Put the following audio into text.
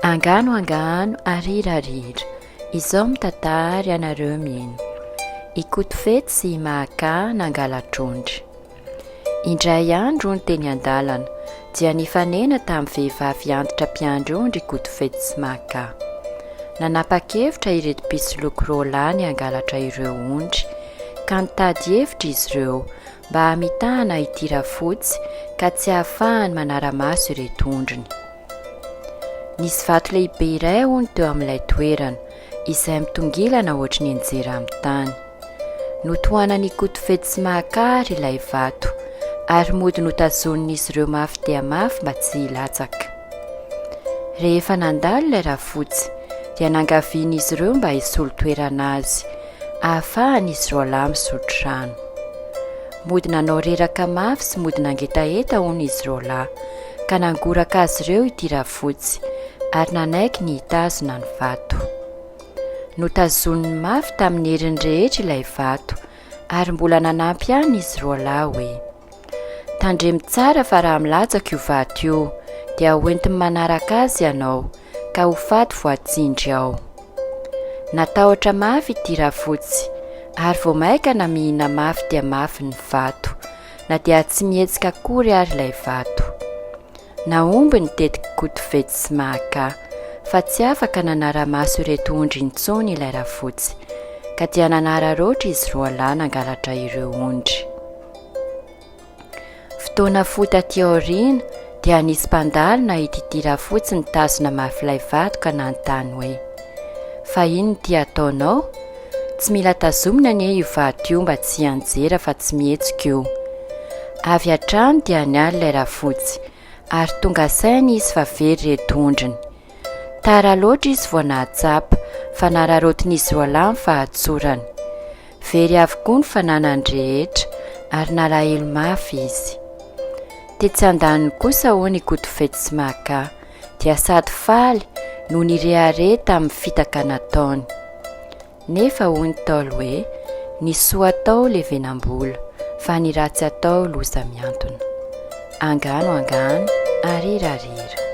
Angano angano arira arira Izao mitantara ianareo mino Ikotofetsy sy Imahakà nangala-trondro Indray andro hono teny an-dalana dia nifanena tamin'ny vehivavy antitra mpiandry ondry Ikotofetsy sy Imahakà. Nanapa-kevitra ireto mpisoloky roalahy ny hangalatra ireo ondry ka nitady hevitra izy ireo mba hamitahana ity rafotsy ka tsy hahafahany manara-maso ireto ondriny. Nisy vato lehibe iray hono teo amin'ilay toerana, izay mitongilana ohatry ny nianjera amin'ny tany. Notohanan'Ikotofetsy sy Mahakary ilay vato, ary mody notazonin'izy ireo mafy dia mafy mba tsy hilatsaka. Rehefa nandalo ilay rafotsy, dia nangavian'izy ireo mba hisolo toerana azy, ahafahan'izy roalahy misotro rano. Mody nanao reraka mafy sy mody nangetaheta hono izy roalahy, ka nangoraka azy ireo ity rafotsy, ary nanaiky ny hitazona ny vato. Notazoniny mafy tamin'ny heriny rehetra ilay vato, ary mbola nanampy ihany izy roalahy hoe, Tandremo tsara fa raha milatsaka io vato io, dia hoentiny manaraka azy ianao, ka ho faty voatsindry ao. Natahotra mafy ity rafotsy, ary vao mainka namihina mafy dia mafy ny vato, na dia tsy mihetsika akory ary ilay vato. Nahomby ny tetik'i Kotofetsy sy Mahakà, fa tsy afaka nanara-maso ireto ondry intsony ilay rafotsy, ka dia nanararaotra izy roalahy nangalatra ireo ondry. Fotoana fohy taty aoriana dia nisy mpandalo nahita ity rafotsy nitazona mafy ilay vato ka nanontany hoe, Fa inona ity ataonao? Tsy mila tazomina anie io vato io mba tsy hianjera fa tsy mihetsika io. Avy hatrany dia niala ilay rafotsy ary tonga saina izy fa very ireto ondriny. Tara loatra izy vao nahatsapa fa nararaotin'izy roalahy ny fahatsorany. Very avokoa ny fananany rehetra ary nalahelo mafy izy. Tetsy andaniny kosa hono i Kotofetsy sy Maka dia sady faly no nirehareha tamin'ny fitaka nataony. Nefa hoy ny Ntaolo hoe, ny soa atao levenam-bola fa ny ratsy atao loza mihantona. Angano angano, arira arira.